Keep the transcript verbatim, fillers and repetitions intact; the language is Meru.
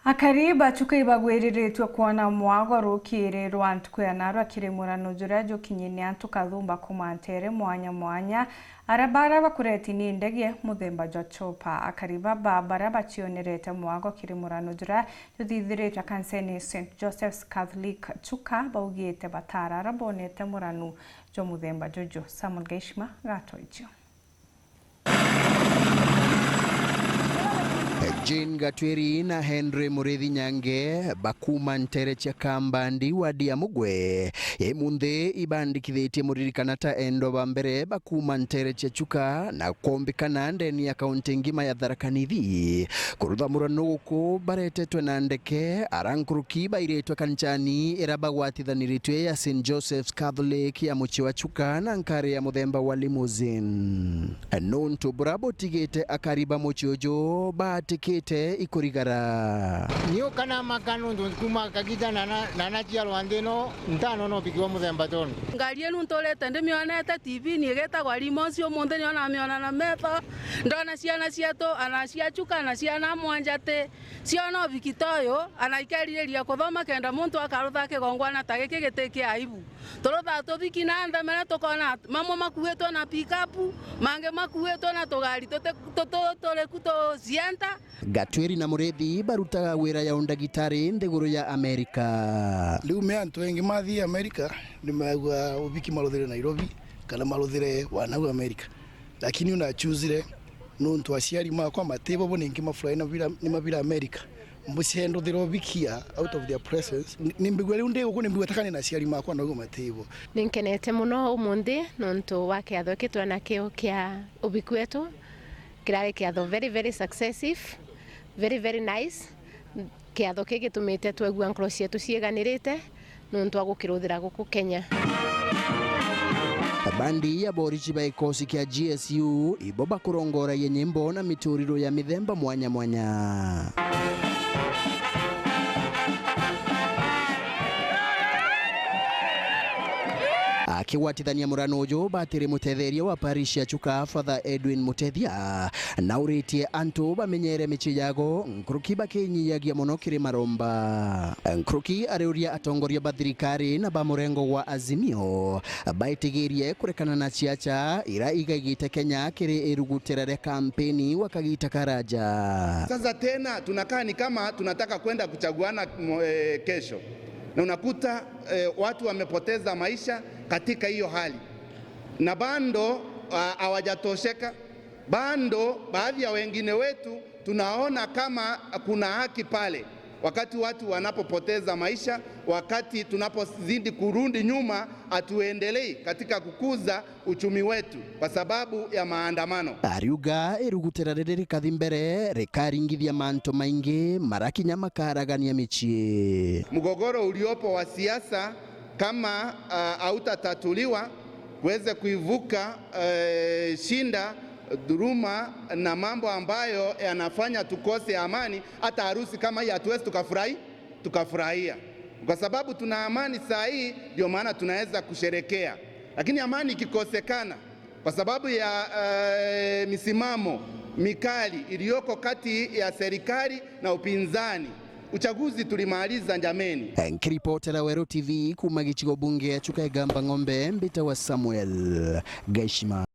Akari ba Chuka ibagwiriritue kwona mwago rukiri rwa ntuku ya narua kiri murano juria jukinyine antu kathumba kuma ntere mwanya mwanya, ara bara bakureti ni ndege muthemba jwa chopper. Akari baba bara bacionerete mwago kiri murano juria juthithiritwe kanisene Saint Joseph's Catholic Chuka baugite batara ara bonete murano jwa muthemba juju. Samuel Gaishima gatwaichio. Jane Gatwiri na Henry Murithi Nyange bakuma ntere cia Kambandi, wadi ya Mugwe, imunthi ibandikithitie muririkana ta endwa ba mbere bakuma ntere cia Chuka na kombikana ndeni ya kaunti ngima ya Tharaka Nithi. Kurutha murano guku baretetwe na ndeke, ara nkuruki bairitwe kanicani ira bagwatithaniritue ya Saint Joseph's Catholic ya mucii wa Chuka na nkari ya muthemba wa limousine. Nuntu bura butigite akari ba mucii uju baatikite ikurigara. Niuka namaka nuntu kuma kagiita na na- na naciarwa nthi ino, ntanona ubiki bwa muthemba tonu. Ngari inu nturite ndimionete T V-ini igitagwa Limosi, umunthi nio namiona na metho. Ndona ciana cietu, ana cia Chuka, ana ciana mwanjati, ciona ubiki ta uyu, ana ikeririria kuthoma kenda muntu akarutha kigongwana ta giki giti kia aibu. Turuthaa tubiki na nthemere tukona mamwe makuitwe na pikapu, mangi makuitwe na tugari tuti- tutu- turiku tucienta. Gatwiri na Murithi barutaga wira ya undagitari nthiguru ya Amerika. Riu me antu engi mathii Amerika, ni maigua ubiki maruthire Nairobi, kana maruthire wanau Amerika. Lakini una choosire nuntu aciari makwa matibo, bo ningi mafurahi na mabira- ni mabira Amerika. Mbucee nduthire ubiki ya out of their presence. Ni- nimbigua riu ndi guku, nimbigua ta kana ni aciari makwa naugu matibo. Ninkenete muno umunthi nuntu wa kiatho giki twina kio kia ubiki wetu. Kirari kiatho very, very successive, very, very nice. Kiatho kii gitumite twegua nkoro cietu cieganirite nuntu wa gukiruthira guku Kenya. Bandi ya borici ba gikosi kia G S U ibo bakurongoragia nyimbo na mituriro ya mithemba mwanya mwanya. Akigwatithania murano uju, batiri mutetheria wa parish ya Chuka, Father Edwin Mutethia, na uritie antu bamenyere micii yago nkuruki bakinyiyagia mono kiri maromba. Nkuruki ariuria atongoria ba thirikari na ba murengo wa Azimio baitigirie kurekana na ciaca ira igaigite Kenya kiri irugutira ria kampeni wa kagita karaja. Sasa tena tunakaa ni kama tunataka kwenda kuchaguana mo- eh, kesho, na unakuta eh, watu wamepoteza maisha katika hiyo hali, na bado ah, hawajatosheka. Bado baadhi ya wengine wetu tunaona kama kuna haki pale, wakati watu wanapopoteza maisha, wakati tunapozidi kurudi nyuma, hatuendelei katika kukuza uchumi wetu kwa sababu ya maandamano. Ariuga irugutira riri rikathi mbere, rikaringithia mantu maingi marakinya makaragania micii. Mgogoro uliopo wa siasa kama ah, hautatatuliwa, kuweze kuivuka eh, shinda, dhuluma na mambo ambayo yanafanya tukose amani. Hata harusi kama hii hatuwezi tukafurahi tukafurahia, kwa sababu tuna amani saa hii, ndio maana tunaweza kusherekea. Lakini amani ikikosekana kwa sababu ya eh, misimamo mikali iliyoko kati ya serikali na upinzani, uchaguzi tulimaliza jameni. Nkiripotera Weru T V kuma gicigo bunge ya Chuka Igamba Ng'ombe, mbitawa Samuel Gaishima.